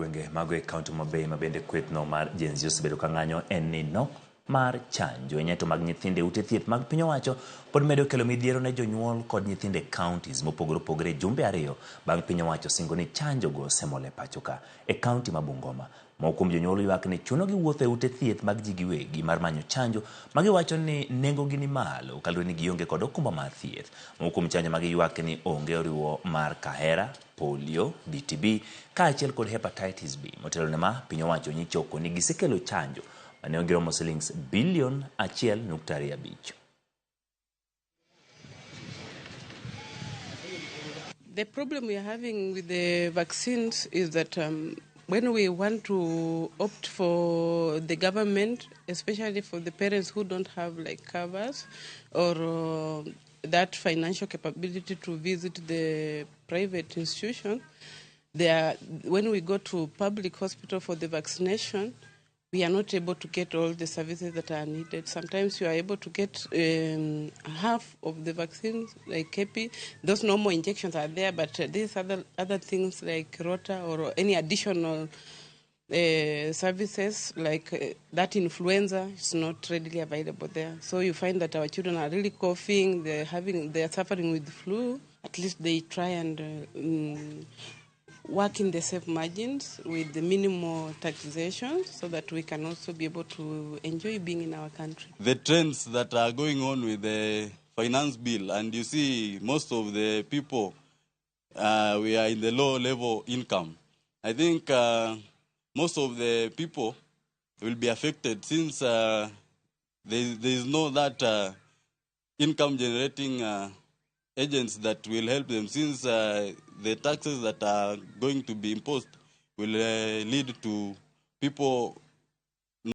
gwenge mago e kaunti Homa Bay ma bende kwethno mar Gen Z osebedo ka ng'anyo en ni nok mar chanjo e nyeto mag nyithindo e ute thieth mag piny owacho pod medo kelo midhiero ne jonyuol kod nyithindo e counties mopogore opogore e jumbe ariyo bang' piny owacho singo ni chanjogo osemol e pacho ka. E kaunti ma Bungoma, moko kuom jonyuol ywak ni chunogi wuotho e ute thieth mag ji giwegi mar manyo chanjo ma giwacho ni nengogi ni malo kaluwore ni gionge kod okumba mar thieth. Moko kuom chanjo ma giywak ni onge oriwo mar kahera, polio, DTB kaachiel kod hepatitis B. Motelo ne ma, piny owacho nyichoko ni gisekelo chanjo ma nengogi romo silings bilion 1.25. The problem we are having with the vaccines is that when we want to opt for the government, especially for the parents who don't have like covers or that financial capability to visit the private institution, when we go to public hospital for the vaccination, we are not able to get all the services that are needed. Sometimes you are able to get half of the vaccines, like KP. Those normal injections are there, but these other things like Rota or any additional services like that influenza is not readily available there. So you find that our children are really coughing, they're suffering with flu. At least they try and work in the safe margins with the minimal taxation so that we can also be able to enjoy being in our country. The trends that are going on with the finance bill, and you see most of the people, we are in the low level income. I think most of the people will be affected since there is no that income generating agents that will help them, since the taxes that are going to be imposed will lead to people